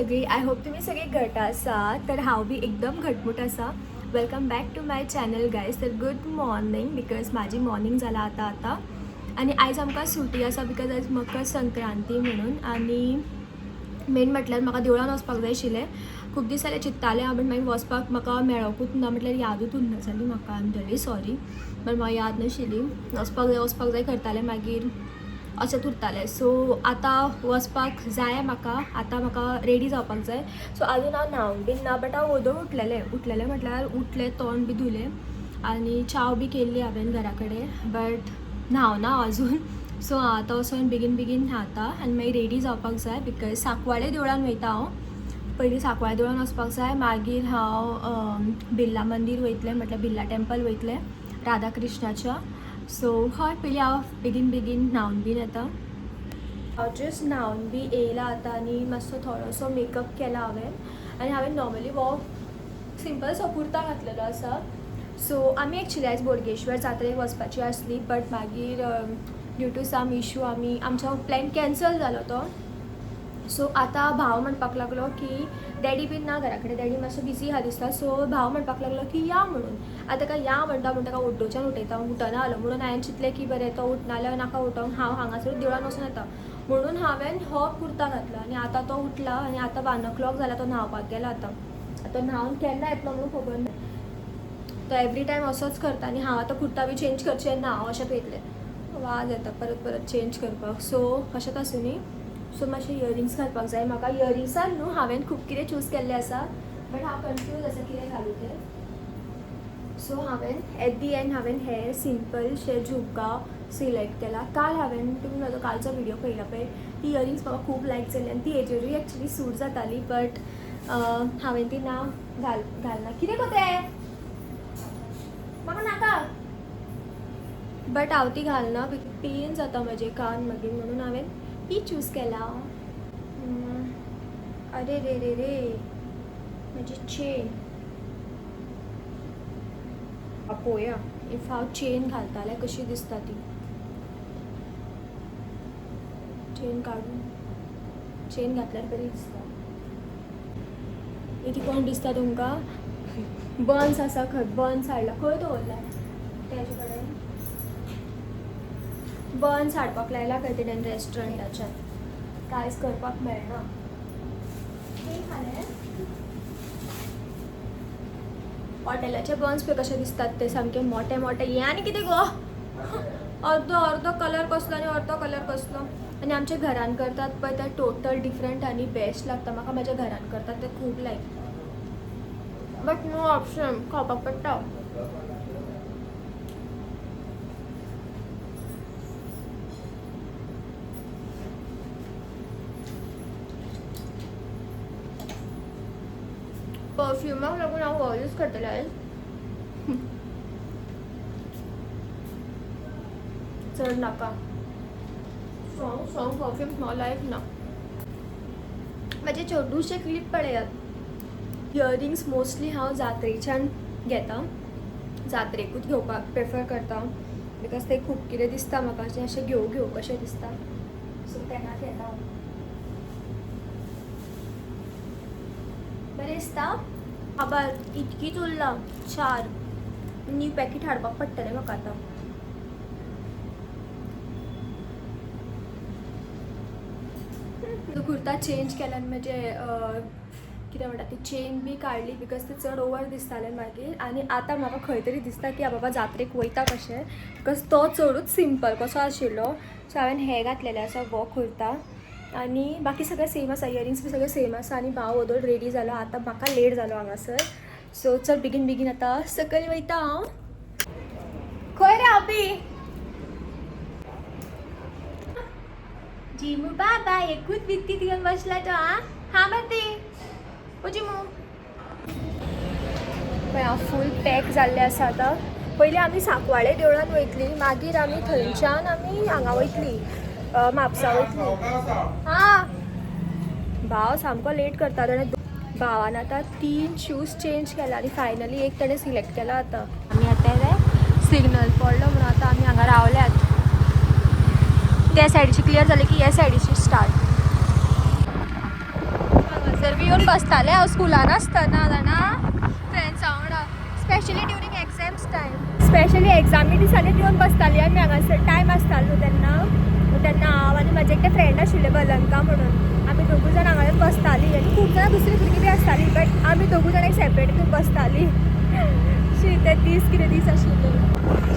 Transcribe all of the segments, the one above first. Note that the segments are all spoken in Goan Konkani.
सगळी. I hope तुम्ही सगळे घट आसा. तर हांव बी एकदम घटमूट आसा. Welcome back to my channel guys. तर गुड मॉर्निंग, because म्हाजी मॉर्निंग जाला आतां आतां आनी आयज आमकां सुटी आसा because आयज मकर संक्रांती म्हणून. आनी मेन म्हटल्यार म्हाका देवळान वचपाक जाय आशिल्लें. खूब दीस जाले चिंत्तालें हांव, बट मागीर वचपाक म्हाका मेळोकूच ना, म्हटल्यार यादूच उरना जाली म्हाका. I am really sorry, but म्हाका याद नाशिल्ली. वचपाक जाय वचपाक जाय करतालें, मागीर अशेंच उरतालें. सो आतां वचपाक जाय म्हाका, आतां म्हाका रेडी जावपाक जाय. सो आजून हांव न्हावंक बीन ना, बट हांव वोदोळ उठलेलें. उठलेलें म्हटल्यार उठलें, तोंड बी धुलें आनी च्याव बी केल्ली हांवें घरा कडेन, बट न्हावना हांव अजून. सो हांव आतां वचोन बेगीन बेगीन न्हाता आनी मागीर रेडी जावपाक जाय because Sancoale देवळान वयता हांव. पयलीं सांकवाळे देवळान वचपाक जाय, मागीर हांव बिर्ला मंदीर वयतलें, म्हटल्यार बिर्ला टेम्पल वयतलें राधा कृष्णाच्या. सो हय, पयलीं हांव बेगीन बेगीन न्हावन बीन येता. हांव जस्ट न्हावन बी येयलां आतां आनी मातसो थोडोसो मेकअप केला हांवें. आनी हांवें नॉर्मली हो सिंपलसो कुर्ता घातलेलो आसा. सो आमी एक्चुली आयज बोडगेश्वर जात्रेक वचपाची आसली, बट मागीर ड्यू टू सम इशू आमी आमचो प्लॅन कॅन्सल जालो तो. सो आतां भाव म्हणपाक लागलो की डॅडी बीन ना घरा कडेन, डॅडी मातसो बिजी आहा दिसता. सो भाव म्हणपाक लागलो की या म्हणून. आतां ताका या म्हणटा म्हूण ताका उड्डोच्यान उठयता, उठना आलो म्हणून हांवें चिंतलें की बरें तो उठना जाल्यार नाका उठोवंक, हांव हांगासर देवळान वचून येता म्हणून हांवें हो कुर्ता घातलो. आनी आतां तो उठला आनी आतां 1 o'clock जाला, तो न्हांवपाक गेला. आतां आतां न्हांवन केन्ना येतलो म्हणून खबर ना. तो एवरी टायम असोच करता आनी हांव आतां कुर्ता बी चेंज करचें ना, हांव अशें पळयतलें, वाज येता परत परत चेंज करपाक. सो अशेंच आसूं न्ही. सो मातशें इयरिंग्स घालपाक जाय म्हाका. इयरिंग्सान न्हू हांवें खूब कितें चूज केल्लें आसा, बट हांव कन्फ्यूज आसा कितें घालूं तें. सो हांवें एट the and हांवें हे सिंपलशे झुमका सिलेक्ट केला. काल हांवें तुमी म्हजो कालचो व्हिडियो पळयला पळय, ती इयरिंग्स म्हाका खूब लायक जाली आनी ती हेजेरूय एक्चुली सूट जाताली, बट हांवें ती ना घालना. कितें गो तें म्हाका नाका, बट हांव ती घालना, पेन जाता म्हजे कान मागीर, म्हणून हांवें ती चूज केला. अरे रे रे रे, म्हजी चेन. पळोवया if हांव चेन घालता जाल्यार कशी दिसता ती. चेन काडून चेन घातल्यार बरी दिसता. इतली कोण दिसता तुमकां? बन्स आसा खंय, बन्स हाडला खंय दवरला तेजे कडेन. बन्स हाडपाक लायला खंय तेणेन रेस्टॉरंटाच्यान, कांयच करपाक मेळना. खालें हॉटेलाचे बन्स पळय कशे दिसतात ते, सामके मोठे मोठे. हे आनी कितें गो, अर्दो अर्दो कलर कसलो आनी अर्दो कलर कसलो. आनी आमच्या घरान करतात पळय ते टोटल डिफरंट आनी बेस्ट लागता म्हाका. म्हाज्या घरान करतात ते खूब लायक, बट नो ऑप्शन, खावपाक पडटा. परफ्युमाक लागून हांव हो यूज करतलें आयज. चड नाका, स्ट्रॉंग स्ट्रॉंग परफ्यूम म्हाका लायक ना. म्हाजे छोटूशे क्लिप पळयात. इयरिंग्स मोस्टली हांव जात्रेच्यान घेता, जात्रेकूच घेवपाक प्रेफर करता because ते खूब कितें दिसता म्हाका, अशें अशें घेवं घेवं कशें दिसता. सो तेन्ना घेता हांव. बरें दिसता. आबा इतकीच उरला, 4 न्यू पॅकेट हाडपाक पडटलें म्हाका आतां. कुर्ता चेंज केला आनी म्हजे कितें म्हणटा ती चेन बी काडली because ते चड ओवर दिसताले मागीर. आनी आतां म्हाका खंय तरी दिसता की बाबा जात्रेक वयता कशें, because तो चडूच सिंपल कसो आशिल्लो. सो हांवें हे घातलेले आसा हो कुर्ता आनी बाकी सगळें सेम आसा, इयरिंग्स बी सगळें सेम आसा. आनी भाव वोदोळ रेडी जालो, आतां म्हाका लेट जालो हांगासर. सो चल बेगीन बेगीन आतां सकयल वयता हांव. खंय रे आपी जिमू बाबा एकूच भित्ती घेवन बसला तो. आं हां बाती ओ जिमू. पळय हांव फूल पॅक जाल्लें आसा आतां. पयलीं आमी सांकवाळे देवळान वयतली, मागीर आमी थंयच्यान आमी हांगा वयतली, म्हापसा वयतली. हां भाव सामको लेट करता. ताणें भावान आतां 3 शूज चेंज केला आनी फायनली एक ताणें सिलेक्ट केला. आतां आमी आतां सिग्नल पडलो म्हणून आतां आमी हांगा रावल्यात. त्या सायडीची क्लियर जाली की ह्या सायडीची स्टार्ट. हांगासर बी येवन बसतालें हांव स्कुलान आसतना जाणा फ्रेंड्सां वांगडा, specially during exams time. Specially एग्जामी दिसांनी येवन बसताली आमी हांगासर. टायम आसतालो तेन्ना. तेन्ना हांव आनी म्हाजे एकटे फ्रेंड आशिल्ले बलंका म्हणून, आमी दोगूय जाण हांगा येवन बसताली. आनी खूब जाणां दुसरी भुरगीं बी आसताली, बट आमी दोगूय जाणां एक सेपरेट येवन बसताली. शी, ते दीस कितें दीस आशिल्ले.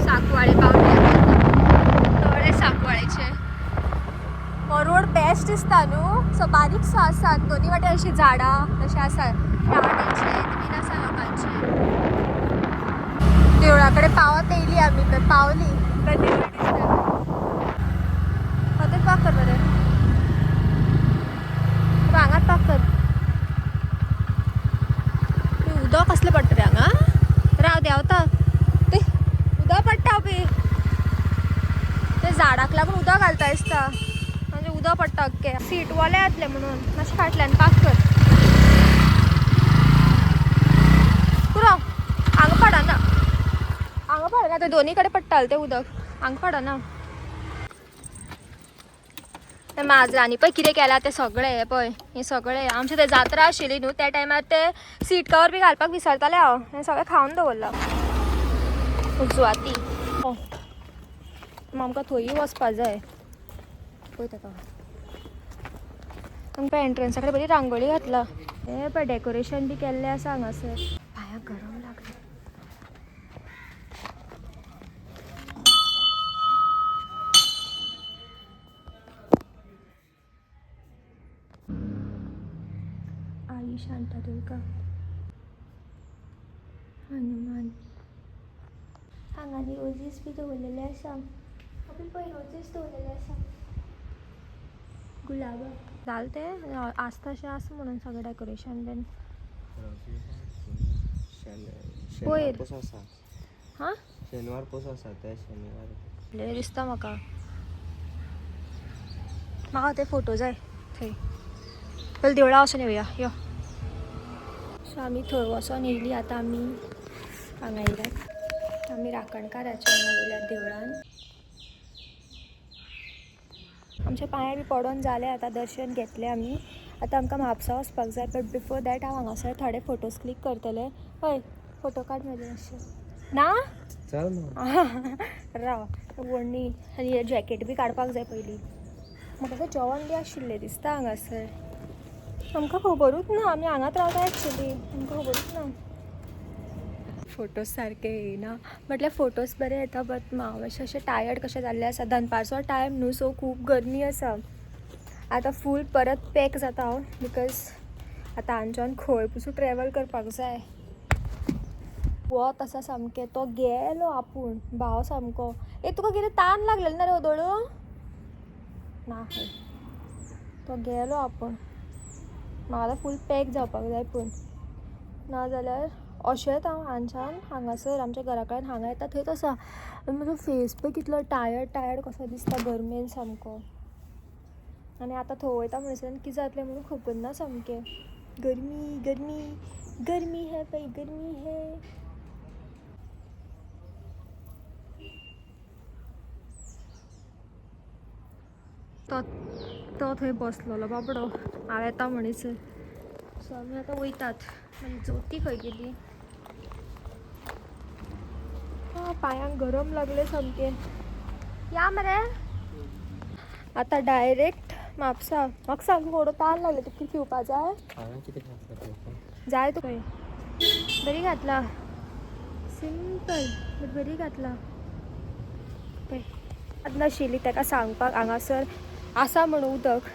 साकवाळे पावले, थोडे साकवाळेचे. हो रोड बेस्ट दिसता न्हू, सो बारीकसो आसा आनी दोनी वाटेन अशीं झाडां तशें आसा. ह्या वाटेन शेत बीन आसा लोकांचें. देवळा कडेन पावत येयली आमी, पळय पावली. पळय देवूळ दिसता. थंय पार्क कर बरें. तूं हांगाच पार्क कर. उदक कसलें पडटा रे हांगा? राव, देंवता. ते उदक पडटा पळय, ते झाडाक लागून उदक घालता दिसता, म्हणजे उदक पडटा अख्खें. सीट वोलें जातलें म्हणून मातशें फाटल्यान पार्क कर. पुरो, हांगा पडना, हांगा पडना. ते दोनी कडेन पडटालें तें उदक, हांगा पडना. ते माजरांनी पळय कितें केलां तें सगळें. हें पळय, हें सगळें आमचें. ते जात्रा आशिल्ली न्हू त्या टायमार, ते सीट कवर बी घालपाक विसरतालें हांव. हें सगळें खावन दवरलां. उजवाती आमकां थंयूय वचपा जाय. पळय ताका, आमकां एंट्रन्सा कडेन बरी रांगोळी घातला. हें पळय, डेकोरेशन बी केल्लें आसा हांगासर. पांयाक गरम लागलें. आई शांतादुर्गा, हनुमान. हांगा न्ही रोजीस बी दवरलेले आसा. आपले पळय, रोजीस दवरलेले आसा, गुलाबा. जालें तें आसता अशें आसा म्हणून सगळें डेकोरेशन बीन. शेनवार पोसो आसा. हां. शेनवार पोसो आसा, ते शनिवार. दिसता म्हाका. म्हाका ते फोटो जाय थंय. पयलीं देवळा वचून येवया, यो. सो आमी थंय वचोन येयली. आतां आमी हांगा येयल्यात. आमी राखणकाराच्या हांगा येयल्यात देवळान. आमच्या पांय बी पडोन जाले. आतां दर्शन घेतलें आमी. आतां आमकां म्हापसा वचपाक जाय, बट बिफोर that हांव हांगासर थोडे फोटोज क्लिक करतलें. हय, फोटो काड म्हजे मातशे ना. चल मग. राव, वडणी आनी जॅकेट बी काडपाक जाय पयलीं. म्हाका असो जेवण बी आशिल्लें दिसता हांगासर. आमकां खबरूच ना, आमी हांगाच रावता एक्चुली, आमकां खबरूच ना. फोटोज सारके येयना म्हटल्यार, फोटोज बरे येता, बट हांव मातशें अशें टायर्ड कशें जाल्लें आसा. दनपारचो टायम न्हू, सो खूब गरमी आसा. आतां फूल परत पॅक जाता हांव, because आतां हांगच्यान खंय पसून ट्रॅवल करपाक जाय. वत आसा सामकें. तो गेलो आपूण भाव सामको. ए, तुका कितें तान लागलेलें ना रे ओदोळ ना? हय, तो गेलो आपूण. म्हाका आतां फूल पॅक जावपाक जाय पूण, नाजाल्यार अशेंच हांव हांगच्यान हांगासर आमच्या घरा कडेन हांगा येता थंयच आसा. आनी म्हजो फेस पळय कितलो टायर्ड टायर्ड कसो दिसता गरमेन सामको. आनी आतां थंय वयता म्हणसर कितें जातलें म्हणून खबर ना सामकें. गरमी गरमी गरमी है पळय, गरमी है. तो तो थंय बसलेलो बाबडो हांव येता म्हणसर. सो आमी आतां वयतात. म्हाजी जोती खंय गेली? आं, पांयांक गरम लागले सामकें. या मरे आतां डायरेक्ट म्हापसा. म्हाका सामकें कोडो तान लागले. तुका कितें पिवपा जाय? हांवें कितें घातलं पळय. जाय तुका? बरी घातला, सिंपल बट बरी घातला पळय. आतां नाशिल्ली ताका सांगपाक हांगासर आसा म्हणून उदक,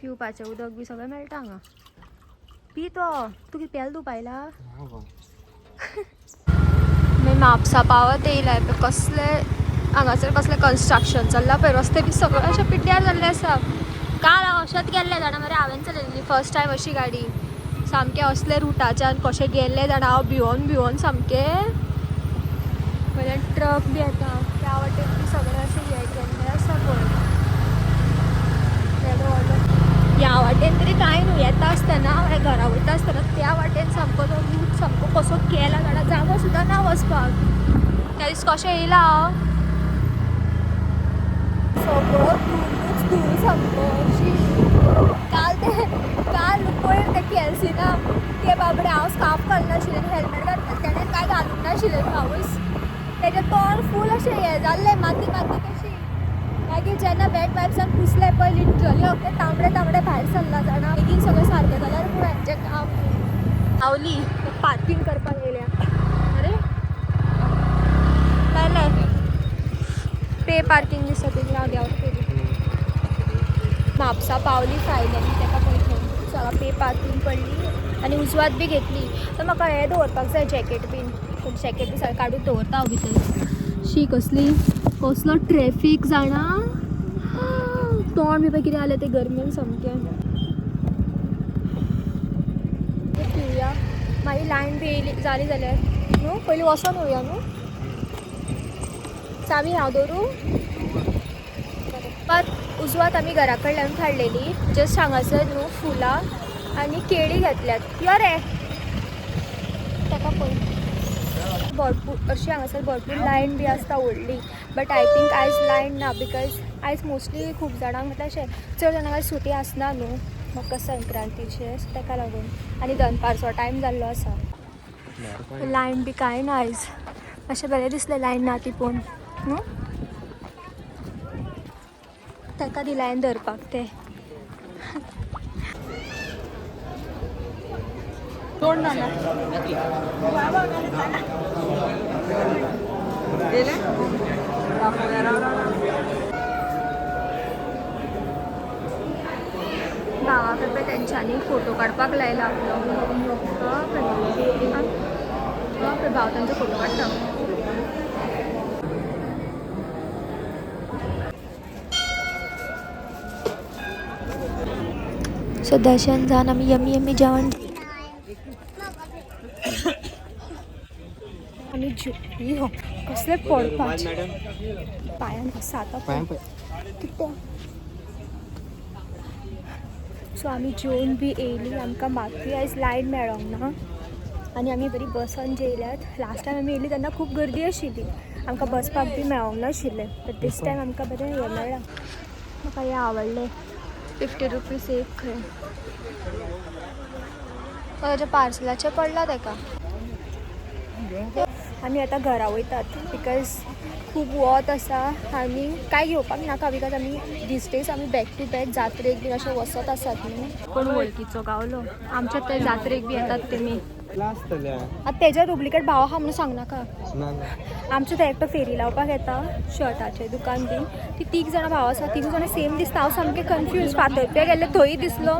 पिवपाचें उदक बी सगळें मेळटा हांगा. पी तो. तूं कितें पेल धुवपा आयला? ना गो. मागीर म्हापसा पावत येयला. पळय कसले हांगासर कसलें कन्स्ट्रक्शन चल्लां पळय. रस्ते बी सगळे अशे पिड्ड्यार जाल्ले आसा. काल हांव अशेंच गेल्लें जाणा मरे. हांवें चलयल्ली फर्स्ट टायम अशी गाडी. सामकें असले रुटाच्यान कशें गेल्लें जाणा हांव, भिवोन भिवोन सामकें. वयल्यान ट्रक बी येता. त्या वाटेन बी सगळें अशें हें केल्लें आसा पळय, येदो व्हडलो. ह्या वाटेन तरी कांय न्हू. येता आसतना, घरा वयता आसतना त्या वाटेन सामको तो रूट सामको कसो केला जाणा, जागो सुद्दां ना वचपाक. त्या दीस कशें येयला हांव, सगळो धुल्लूच धूळ सामको. शी, काल ते काल पयर ते घालनाशिल्लें, हेल्मेट घातलें तेणें, कांय घालूंक नाशिल्लें पावस. तेजें तोंड फूल अशें हें जाल्लें, माती माती कशी. मागीर जेन्ना बॅड वायब्सान पुसलें पळय, लिटरली अख्खें तांबडें तांबडें भायर सरलां जाणा. बेगीन सगळें सारकें जाल्यार पूण हेंचें काम. पावली, पार्किंग करपाक येयल्या. अरे लायलें पे पार्किंग दिसता ती. राव द्या. म्हापसा पावली फायनली. ताका पळय थंय सगळं पे पार्किंग पडली आनी उजवात बी घेतली. तर म्हाका हें दवरपाक जाय, जॅकेट बीन. जॅकेट बी सगळें काडून दवरता हांव भितर. शी, कसली कसलो ट्रॅफीक जाणा. तोंड बी पळय कितें जालें तें गरमेन सामकें. पिवया, मागीर लायन बी येयली जाली जाल्यार न्हू पयलीं वचोन येवया न्हू. चावी हांव दवरूं? बरें. उजवात आमी घरा कडल्यान हाडलेली. जस्ट हांगासर न्हू फुलां आनी केळी घेतल्यात. यो रे, ताका पळय. भरपूर अशी हांगासर भरपूर लायन बी आसता व्हडली, बट I think आयज लायन ना, because आयज मोस्टली खूब जाणांक, म्हटल्यार अशें चड जाणांक आयज सुटी आसना न्हू मकर संक्रांतीचे, सो ताका लागून. आनी दनपारचो टायम जाल्लो आसा, लायन बी कांय ना आयज. मातशें बरें दिसलें लायन ना ती पळोवन न्हू. ताका दी लायन धरपाक ते. भावाक पळय तेंच्यांनी फोटो काडपाक लायला आपलो. पळय पळय, भाव तांचो फोटो काडटा. सो दर्शन जावन आमी यमी यमी जेवण आमी जेवली. कसले पडपाचे पांयान आसा आतां पळय कितें. सो आमी जेवन बी येयली. आमकां मातूय आयज लायन मेळोंक ना आनी आमी बरी बसन जेयल्यात. लास्ट टायम आमी येयली तेन्ना खूब गर्दी आशिल्ली, आमकां बसपाक बी मेळोंक नाशिल्लें, बट these time आमकां बरें हें मेळ्ळां. म्हाका हें आवडलें. 50 रुपीज एक खंय. ताच्या पार्सलाचें पडलां ताका. आमी आतां घरा वयतात because खूब वत आसा आनी कांय घेवपाक नाका, because आमी these days आमी बॅक टू बॅक जात्रेक बीन अशें वचत आसात न्हू. कोण वळखीचो गावलो आमच्या ते जात्रेक बी येतात तेमी. आसतल्या. आतां तेज्या डुप्लिकेट भाव आहा म्हणून सांगनाका. ना ना. आमचे थंय एकटो फेरी लावपाक येता, शर्टाचें दुकान बी. ती तीग जाणां भाव आसा, तीग जाणां सेम दिसता. हांव सामकें कन्फ्यूज. फातर्प्या गेल्लें थंय दिसलो,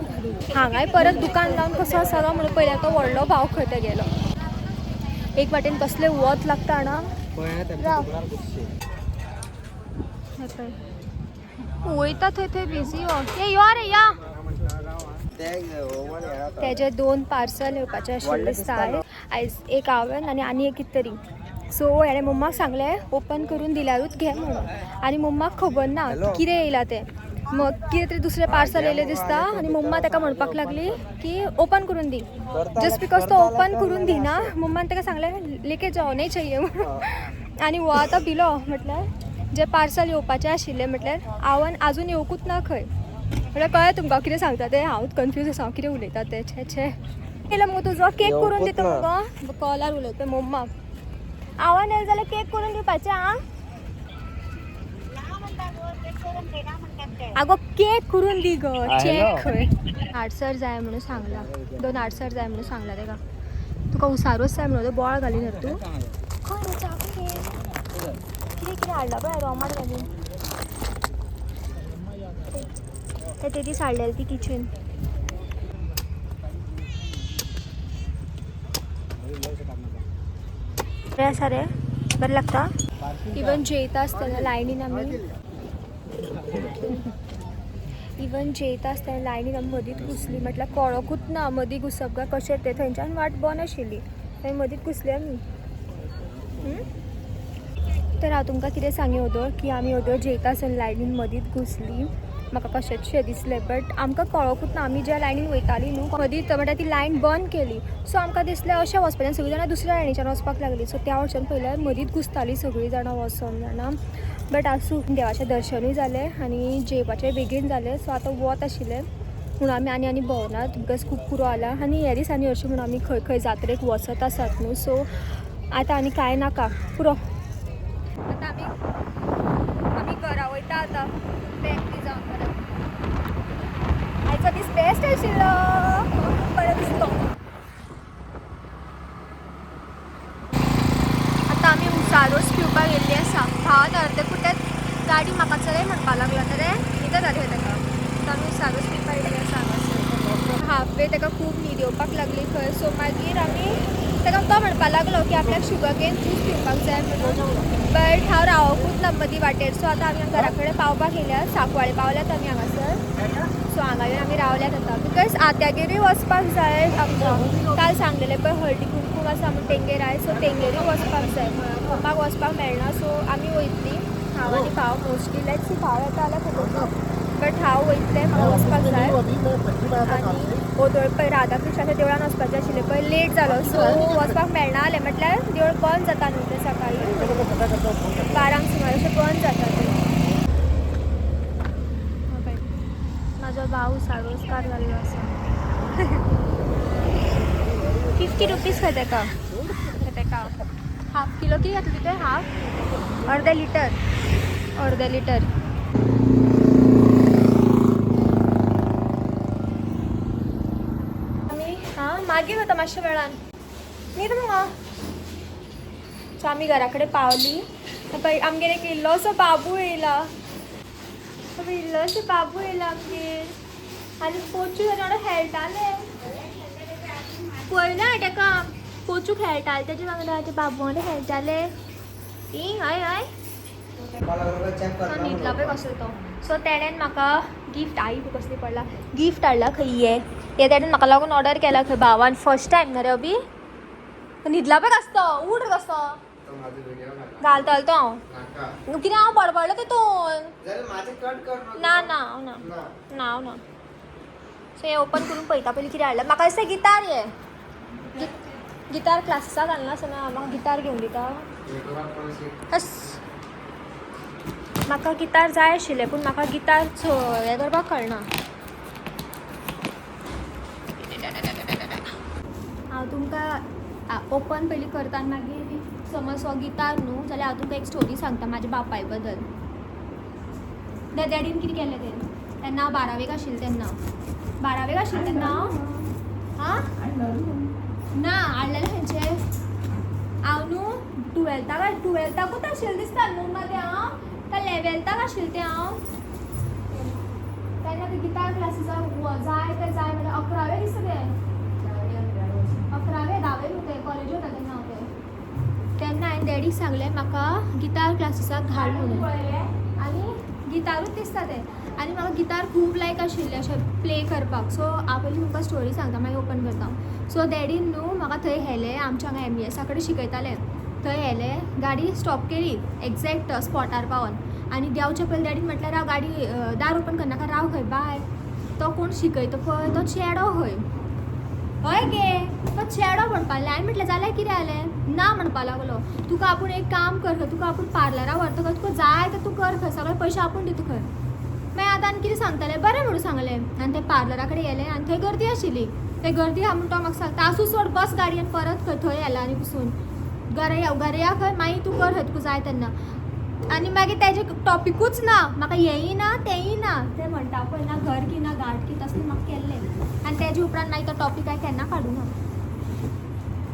हांगाय परत दुकान लावन कसो आसा काय म्हणून पयल्यार तो व्हडलो भाव खंय ते गेलो. एक वाटेन कसलें वत लागता जाणा. पळय तांच्या राव. दुकानार कशें. हें पळय, वयता थंय थंय बिजी हो. ये, यो रे या. तेजे दोन पार्सल येवपाचे आशिल्ले दिसता आयज. एक हांवें आनी आनी एक कितें तरी. सो हेणें मम्माक सांगलें ओपन करून दिल्यारूच घे म्हणून, आनी मम्माक खबर ना की कितें येयलां तें. मग कितें तरी दुसरें पार्सल येयलें दिसता आनी मम्मा ताका म्हणपाक लागली की ओपन करून दी. जस्ट because तो ओपन करून दिना, मम्मान ताका सांगलें लेके जाओ, नहीं चाहिए म्हणून. आनी हो आतां भिलो, म्हटल्यार जे पार्सल येवपाचें आशिल्लें म्हटल्यार आवन आजून येवकूच ना खंय. म्हटल्यार कळ्ळें तुमकां कितें सांगता तें? हांवूच कन्फ्यूज आसा हांव कितें उलयता तें. छे छे, केलं मुगो तुजो केक करून येवकूच दिता ना. मुगो. कॉलार उलयता मम्मा. आवन येयलें जाल्यार केक करून दिवपाचें आं. आगो केक करून दी गो. चेक खंय आडसर जाय म्हणून सांगला, दोन आडसर जाय म्हणून सांगला तेका. तुका उसारूच जाय म्हणून बोळ घाली न्ही तूं. खंय रे चाकू रे? कितें कितें हाडला पळय रोमार घालून. ते ते दीस हाडलेली ती किचन. बरें आसा रे, बरें लागता. इवन जेयता आसतना लायनीन आमी, इवन जेयता आसतना लायनीन आमी मदींच घुसली. म्हटल्यार कळोकूच ना मदीं घुसप काय कशें तें. थंयच्यान वाट बंद आशिल्ली, थंय मदींच घुसली आमी. तर हांव तुमकां कितें सांगी वोदोळ की आमी वोदोळ जेयता आसतना लायनीन मदींच घुसली. म्हाका कशेंचशें दिसलें, बट आमकां कळोकूच ना. आमी ज्या लायनीन वयताली न्हू, मदींच म्हटल्यार ती लायन बंद केली. सो आमकां दिसलें अशें वचपाचें. सगळीं जाणां दुसऱ्या लायनीच्यान वचपाक लागली. सो त्या वटच्यान पयल्यार मदींच घुसतालीं सगळीं जाणां वचोन जाणां. बट आसूं, देवाचें दर्शनूय जालें आनी जेवपाचें बेगीन जालें. सो आतां वत आशिल्लें. म्हणून आमी आनी आनी भोंवनात because खूब पुरो जाला आनी ह्या दिसांनी अशें म्हणून आमी खंय खंय जात्रेक वचत आसात न्हू. सो आतां आनी कांय नाका, पुरो. आतां आमी आमी घरा वयता आतां, बॅग बी जावन घरा. आयचो दीस बेस्ट आशिल्लो, खूब बरो दिसलो. आतां आमी उसारोस पिवपाक गेल्ली आसा. भावान अर्दे कुट्यात गाडी म्हाका चलय म्हणपाक लागला, तर न्हिद जाली ताका. आतां आमी उसारोस पिवपाक येयल्ली आसा हांगासर. हाफ वे ताका खूब न्हीद येवपाक लागली खंय. सो मागीर आमी ताका तो म्हणपाक लागलो की आपल्याक शुगर केन ज्यूस पिवपाक जाय म्हणून, बट हांव रावकूच ना मदीं वाटेर. सो आतां आमी घरा कडेन पावपाक येयल्या, सांकवाळे पावल्यात आमी हांगासर. सो हांगा येवन आमी रावल्यात आतां because आत्यागेरूय वचपाक जाय आमकां. काल सांगलेलें पळय हळदी कुमकूम आसा म्हूण तेंगेर आयज, सो तेंगेरूय वचपाक जाय, पप्पाक वचपाक मेळना. सो आमी वयतली, हांव आनी भाव मोस्टली. Let's see भाव येता जाल्यार खबर ना, बट हांव वयतलें, म्हाका वचपाक जाय. आनी ओदोळ पळय राधाकृष्णाच्या देवळान वचपाचें आशिल्लें पळय, लेट जालो सो वचपाक मेळना जालें. म्हटल्यार देवूळ बंद जाता न्हू तें, सकाळी 12 सुमार अशें बंद जाता तें. म्हाजो भाव सारोसकार जाल्लो आसा. 50 रुपीज खंय तेका, तेका हाफ किलो कितें घातली ते, हाफ अर्दे लिटर, अर्दे लिटर. आमी हां मागीर वता मातशे वेळान, न्हीद मुगो. सो आमी घरा कडेन पावली. पळय आमगेर एक इल्लोसो बाबू येयला, इल्लोसो बाबू येयला आमगेर. आनी पोचू ताच्या वांगडा खेळटाले, पळयना ताका, पोचू खेळटाले तेजे वांगडा, ते बाबू वांगडा खेळटाले. ई हय हय न्हिदला पळय कसो तो. सो तेणेन म्हाका गिफ्ट, आई कसली पडला गिफ्ट हाडला खंय. हे हे तेणेन म्हाका लागून ऑर्डर केला खंय भावान, फर्स्ट टायम ना रे अभी. न्हिदला पळय कसो, उठ कसो घालतलो तो हांव. कितें हांव बडबडलो तितून ना ना हांव ना ना हांव ना. सो हें ओपन करून पळयता पयलीं कितें हाडलां. म्हाका दिसता गिटार, हे गिटार क्लासीसाक घालना आसतना म्हाका गिटार घेवन दिता. हस म्हाका गिटार जाय आशिल्लें, पूण म्हाका गिटार हें करपाक कळना. हांव तुमकां ओपन पयलीं करता आनी मागीर समज हो गिटार न्हू जाल्यार हांव तुमकां एक स्टोरी सांगता म्हाज्या बापाय बद्दल. डॅडीन कितें केलें तें, तेन्ना हांव 12वेक आशिल्लें, तेन्ना 12वेक आशिल्लें तेन्ना हांव आं ना हाडलेलें खंयचें हांव न्हू टुवेल्थाक, टुवेल्थाकूच आशिल्लें दिसता न्हू मदें हांव, काय लेवेल्थाक आशिल्लें तें हांव तेन्ना. ते गिटार क्लासीसाक जाय ते जाय म्हणल्यार 11वेक दिसता तें, 11वे 10वेक न्हू तें, कॉलेज वता तेन्ना हांव तें. तेन्ना हांवें डॅडीक सांगलें म्हाका गिटार क्लासीसाक घाल म्हणून, आनी गिटारूच दिसता तें. आनी म्हाका गिटार खूब लायक आशिल्लें अशें प्ले करपाक. सो हांव पयलीं तुमकां स्टोरी सांगता, मागीर ओपन करता. सो डॅडीन न्हू म्हाका थंय व्हेलें, आमच्या हांगा एमईएसा कडेन शिकयताले थंय व्हेलें, गाडी स्टॉप केली एग्जॅक्ट स्पॉटार पावोन. आनी देंवचे पयलीं डॅडीन म्हटल्यार राव गाडी दार ओपन करनाका, राव खंय बाय, तो कोण शिकयता पळय तो चेडो खंय, हय गे तो चेडो म्हणपाक लागलो. हांवें म्हटलें जाल्यार कितें जालें, ना म्हणपाक लागलो तुका आपूण एक काम कर खंय, तुका आपूण पार्लरा व्हरता खंय, तुका जाय तें तूं कर खंय, सगळे पयशे आपूण दिता खंय. मागीर आतां आनी कितें सांगतालें, बरें म्हणून सांगलें. आनी ते पार्लरा कडेन गेलें आनी थंय गर्दी आशिल्ली, ते गर्दी आहा म्हूण तो म्हाका सांगता आसूं सोड बस गाडयेन परत खंय थंय येला आनी बसून घरा या, घरा या खंय, मागीर तूं कर खंय तुका जाय तेन्ना. आनी मागीर तेजे टॉपिकूच ना, म्हाका हेंय ना तेंय ना, तें म्हणटा पळय ना घर की ना घाट की, तसलें म्हाका केल्लें. आनी तेजे उपरांत मागीर तो टॉपीक हांवें केन्ना काडूं ना.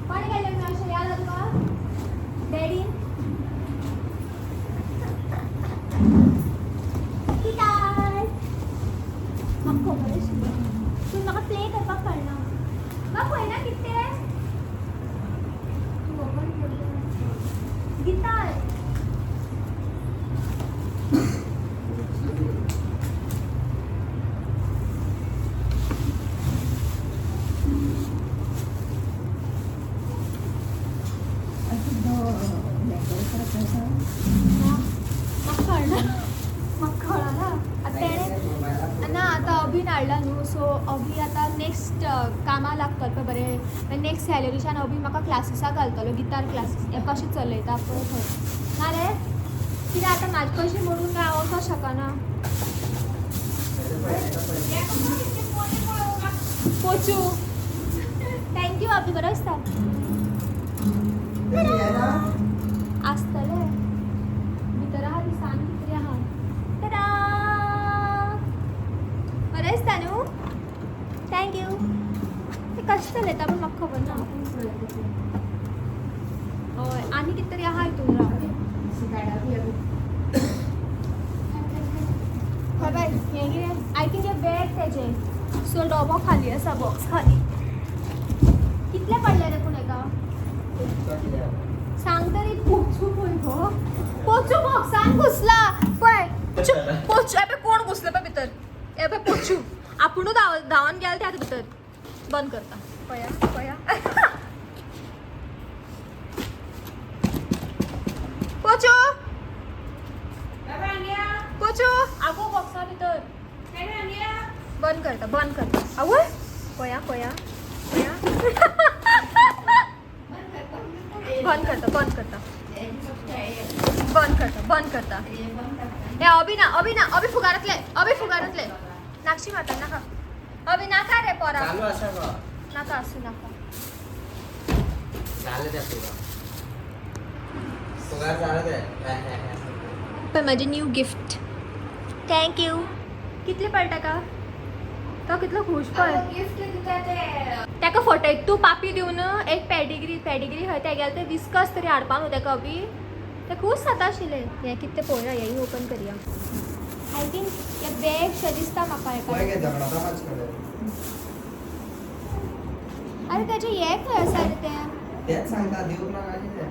कोणें केल्लें म्हणून अशें याद आसा तुका डॅडीन? गिटार म्हाका खबर आशिल्लें, पूण म्हाका प्ले करपाक कळना. म्हाका पळयना कितें तें, तूं ओपन कर गिटार. म्हाका कळना, म्हाका कळना आतां तेणें ना. आतां अभीन हाडला न्हू, सो अभी आतां नेक्स्ट कामां लागतलो पळय बरें, नेक्स्ट सॅलरीच्यान अभी म्हाका क्लासीसाक घालतलो, गिटार क्लासीस. हें कशें चलयता पळय थंय ना रे, कित्याक आतां म्हाजे पयशे मोडून काय हांव वचोंक शकना. पोचू. Thank you अभि, बरो दिसता. आसतले भितर आहा दिसता आनी कितें तरी आहा. टडा, बरें दिसता न्हू. Thank you. ते कशें चलयता पूण म्हाका खबर ना. हय, आनी कितें तरी आहा हितून. राव, खबर हें कितें? I think हें बॅग तेजें. सो डोबो खाली आसा, बॉक्स खाली. कितले पडले रे पूण हेका सांग तरी. पोचू पळय गो, पोचू बॉक्सान घुसला पळय. पोचू, पोचू, हे पळय कोण घुसले पळय भितर. हे पळय पोचू आपुणूच धांवन गेले ते आतां भितर. बंद करता. पळया पळया, पोचू, पोचू, आगो बॉक्सा भितर. बंद करता, बंद करता. आवय, पळया पळया पळया. बंद करता, बंद करता, बंद करता, बंद करता. हे अभि ना, अभि ना, अभि फुगारांतले, अभि फुगारांतले. नाक्षी माता नाका, अभि नाका रे पोरा. चालू आसा गो. नाका, आसूं नाका. झालं त्या फुगार, फुगार झालं ते. पण माझे न्यू गिफ्ट. Thank you. कितले पडटा का तो कितलो खूश पळय. गिफ्ट दिता ते. ताका फटयत तूं पापी दिवन एक पेडिग्री, पेडिग्री खंय तेगेलें तें विस्कस तरी हाडपा न्हू ताका. अभी तें खूश जाता आशिल्लें. हें कितें तें पळोवया, हेंय ओपन करया. I think हें बॅग शें दिसता म्हाका हेका. अरे ताजें हें खंय आसा रे तें? तेच सांगता, दिवंक नाका कितें.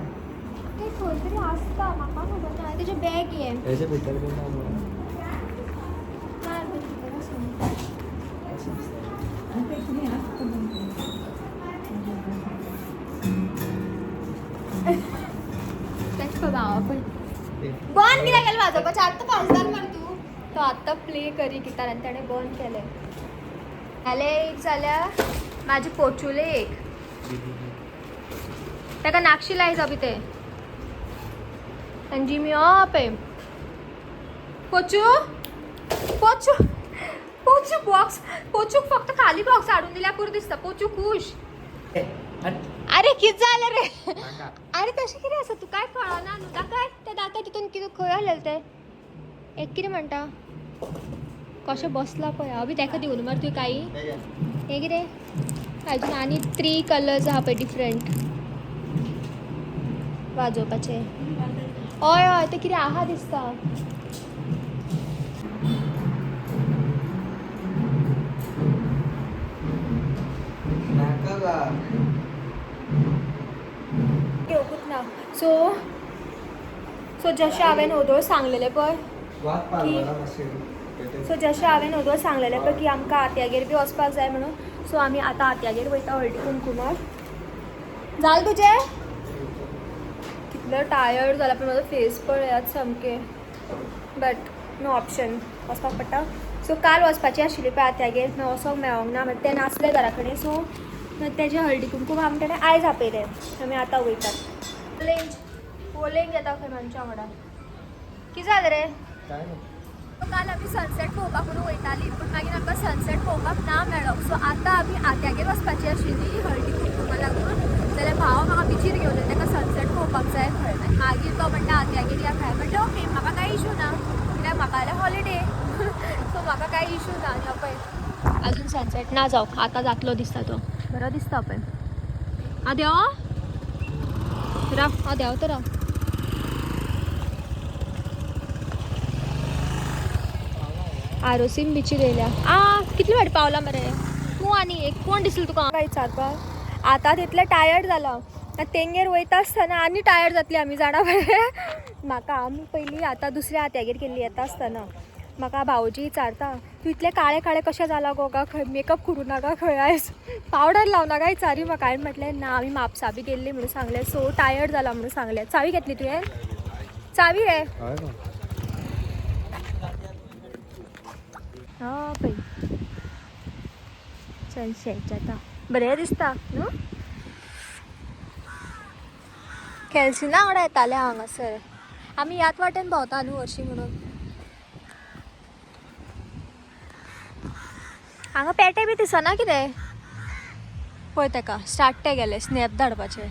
तें खंय तरी आसता, म्हाका खबर ना. तेजें बॅग हें. हेजे भितर बीन ना मरे. ना रे, भितर आसा. अशें दिसता. तेच पळय भावा पळय. बंद कित्याक केलें वाजोवपाचें? आत्तां फौजदार मरे तूं. तो आत्तां प्ले करी गिटार आनी ताणें बंद केलें. जालें एक जाल्यार म्हाजे पोचुले एक. ताका नाक्षी लायता बी तें आनी जिमी पळय पोचू, पोचू, पोचू बॉक्स. पोचूक फक्त खाली बॉक्स हाडून दिल्यार पुरो दिसता. पोचू खूश. अरे कितें जालें रे? अरे तशें कितें आसा तूं काय कळना न्हू. दाखय तें, दाखय. तितून कितें खंय आसलेलें तें एक कितें म्हणटा, कशें बसलां पळय. अभी ताका दिवन मरे तुवें कांय. हें कितें अजून आनी 3 कलर्स आहा पळय डिफरंट वाजोवपाचे. हय हय, तें कितें आहा दिसता. नाका गा. घेवकूच ना. सो सो जशें हांवें ओदोळ सांगलेलें पळय वाद पालवला मातशें. सो जशें हांवें ओदोळ सांगलेलें पळय की आमकां आत्यागेर बी वचपाक जाय म्हणून. सो आमी आतां आत्यागेर वयता हळदी कुंकुमाक. जालें तुजें? कितलो टायर्ड जाला पण म्हजो फेस पळयात सामकें. बट नो ऑप्शन, वचपाक पडटा. सो काल वचपाची आशिल्ली पळय आत्यागेर, मागीर वचोंक मेळोंक ना. मागीर तें नासलें घरा कडेन. सो तेजें हळदी कुंकूम आमी तेणें आयज आपयलें. आमी आतां वयतात. ओलेंज ओलेंज येता खंय आमच्या वांगडा. कितें जालें रे? काय ना. काल आमी सनसेट पळोवपाक म्हणून वयताली पूण मागीर आमकां सनसेट पळोवपाक ना मेळ्ळो. सो आतां आमी आत्यागेर वचपाची आशिल्ली हळदी कुंकुमा लागून, जाल्यार भाव म्हाका बिचीर घेवन येयलो. ताका सनसेट पळोवपाक जाय खंय. आनी मागीर तो म्हणटा आत्यागेर या खंय. म्हटलें ओके, म्हाका कांय इशू ना कित्याक म्हाका जाल्यार हॉलिडे. सो म्हाका कांय इशू ना. आनी पळय अजून सनसेट ना जावंक, आतां जातलो दिसता. तो बरो दिसता पळय. आ देंव राव, आ देंव तर राव. आरोसीम बिचीर येयल्या. आ कितले फाटी पावला मरे तूं? आनी एक कोण दिसलो तुका काय विचारपाक? आतां तितलें टायर्ड जाला. तेंगेर वयता आसतना आनी टायर्ड जातली आमी जाणा मरे. म्हाका आमी पयलीं आतां दुसऱ्या आत्यागेर गेल्ली येता आसतना म्हाका भावोजी विचारता, तूं इतलें काळें काळें कशें जालां गो गा? खंय मेकअप करूं नाका खंय, आयज पावडर लावं नाका? विचारी म्हाका. हांवें म्हटलें ना, आमी म्हापसा बी गेल्ली म्हणून सांगलें. सो टायर्ड जाला म्हणून सांगलें. चावी घेतली तुवें? चावी रे. हय गो. हा पळय सनसेट जाता, बरें दिसता न्हू. कॅल्सिना वांगडा येताले हांगासर आमी. ह्याच वाटेन भोंवता न्हू हरशीं म्हणून. हांगा पेटे बी दिसना कितें. पळय ताका स्टार्ट ते गेले स्नॅप धाडपाचे.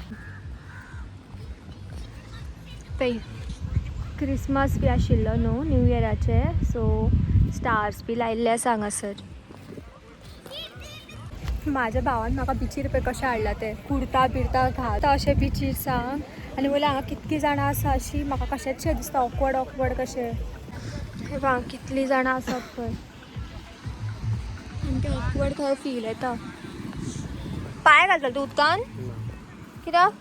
पळय क्रिसमस बी आशिल्लो न्हू न्यू इयराचे, सो स्टार्स बी लायिल्ले आसा हांगासर. माझ्या भावान म्हाका बिचीर पळय कशें हाडला ते कुर्ता बिर्ता घालता अशें बिचीर सांग. आनी वयल्या हांगा कितलीं जाणां आसा अशी म्हाका कशेंच शें दिसता, ऑकवर्ड ऑकवर्ड कशें. हे पळय हांगा कितलीं जाणां आसात पळय, आनी तें ऑकवर्ड खंय फील येता. पांय घालतलो तूं उदकान? कित्याक?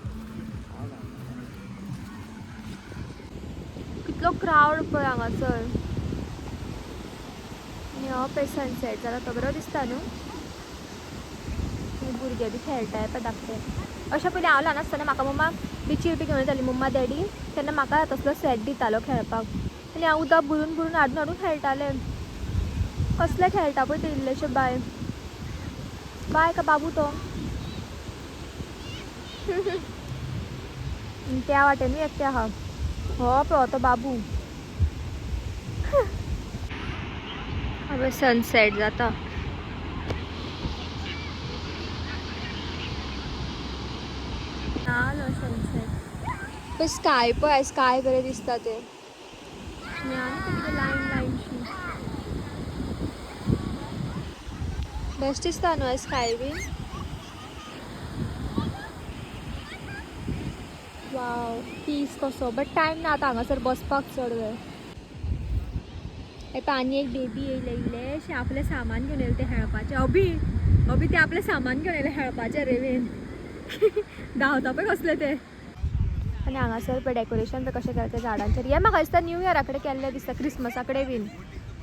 कितलो क्रावड पळय हांगासर. आनी हो पळय सनसेट जाला तो बरो दिसता न्हू. भुरगे बी खेळटाय पळय धाकटे. अशें पयलीं हांव ल्हान आसतना म्हाका मम्मा बिचीर बी घेवन येताली, मम्मा डॅडी, तेन्ना म्हाका तसलो सेट दितालो खेळपाक. आनी हांव उदक बुरून बुरून हाडून हाडून खेळटालें. कसले खेळटा पळय ते इल्लेशे बाय बाय का बाबू तो. त्या वाटेनूय एकटे आहा. हो पळय तो बाबू. अब सनसेट जाता. ना सनसेट पळय, स्काय पळय, स्काय बरें दिसता ते. आनी आनी कितें लायन लायनशी बेस्ट दिसता न्हू स्काय बीन. वाव पीस कसो, बट टायम ना आतां हांगासर बसपाक चड वेळ. हे पळय आनी एक बेबी येयले इल्लेशें आपलें सामान घेवन येयलें तें खेळपाचें. अभी अभी ते आपलें सामान घेवन येयलें खेळपाचें रेवेन. धांवता पळय कसलें तें. आनी हांगासर पळय डेकोरेशन पळय कशें केलें तें झाडांचेर. हें म्हाका दिसता न्यू इयरा कडेन केल्लें दिसता, क्रिसमसा कडेन बीन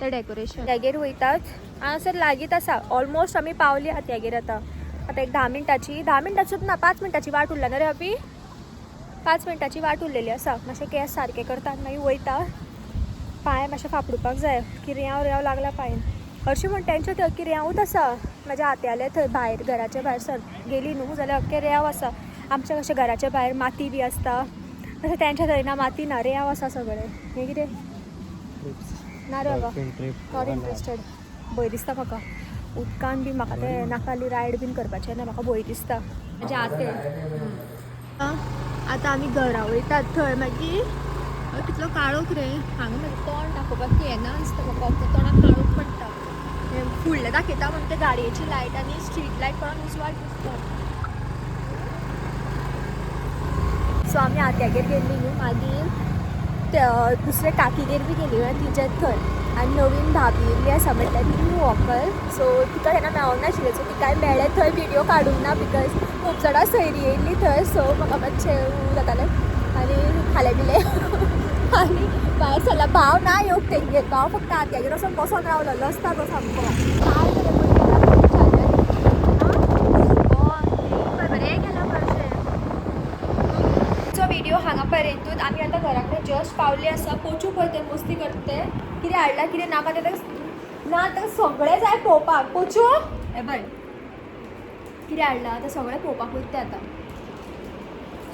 तें डेकोरेशन. त्यागेर वयतात, हांगासर लागींच आसा. ऑलमोस्ट आमी पावली आहा त्यागेर आतां. आतां एक 10 मिनटाची, 10 मिनटाची ना, 5 मिनटाची वाट उरला ना रे अभी. 5 मिनटाची वाट उरलेली आसा. मातशें केंस सारके करता आनी मागीर वयता. पांय मातशें फाफडुपाक जाय, किर्यांव रेंव लागला पांयन. हरशीं म्हण तेंच्या थंय किर्यांवूच आसा. म्हाज्या आत्याले थंय भायर घराच्या भायर सर गेली न्हू जाल्यार अख्खें रेंव आसा. आमच्या कशें घराच्या भायर माती बी आसता तशें तेंच्या थंय ना माती ना, रेंव आसा सगळें. हें कितें ना रे बाबा, not interested. भंय दिसता म्हाका उदकान बी. म्हाका तें नाकाली रायड बीन करपाचें ना, म्हाका भंय दिसता. म्हाजे आते आतां आमी घरा वयतात थंय मागीर कितलो काळोख रे हांगा. म्हाजें तोंड दाखोवपाक येना दिसता म्हाका, तोंडाक काळोख पडटा. हें फुडलें दाखयता म्हण ते गाडयेची लायट आनी स्ट्रीट लायट पळोवन उजवाड दिसता. सो आमी आत्यागेर गेल्ली न्हू, मागीर दुसरे काकीगेर बी गेली तिच्या थंय. आनी नवीन भाभी येयल्ली आसा म्हटल्यार न्यू व्हंकल. सो तिका तेन्ना मेळोंक नाशिल्लें, सो तिकाय मेळ्ळें थंय. व्हिडियो काडूंक ना because खूब जाणां सयरीं येयल्ली थंय, सो म्हाका मातशें जातालें. आनी खालें पिलें आनी भायर सरला. भाव ना येवंक तेंगेर, भाव फक्त आत्यागेर वचोन बसोन रावलो, लजता तो सामको. काय बरें पळय केलां बरें केलां पळय. सो व्हिडिओ हांगा पर्यंतूच. आमी आतां घरा कडेन जस्ट पावले आसा. पोचू पळय ते मस्ती करता ते, कितें हाडलां कितें ना तें ना, ताका सगळें जाय पळोवपाक. पोचू हे पळय कितें हाडलां तें सगळें पळोवपाक वयता तें आतां.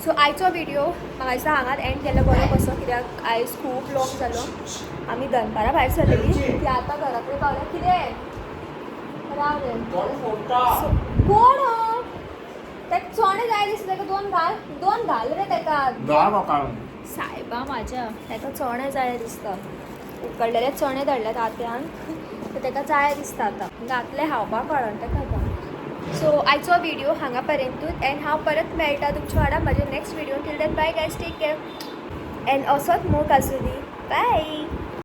सो आयचो व्हिडिओ म्हाका दिसता हांगाच एंड केल्लो बरो कसो, कित्याक आयज खूब लॉंग जालो. आमी दनपारां भायर सरलेली ती आतां घरा कडेन पावल्या. कितें राव रे, कोण हो? ताका चणे जाय दिसता ताका, दोन घाल, दोन घाल रे ताका. सायबा म्हाज्या, ताका चणे जाय दिसता. उकडलेले चणे धाडल्यात आत्यान, तर ताका जाय दिसता आतां घातले खावपाक कळना ताका आतां. सो आयचो व्हिडिओ हांगा पर्यंतूच एंड हांव परत मेळटा तुमच्या वांगडा म्हज्या next video. Till then bye guys, take care and असोच मोग आसूं दी. बाय.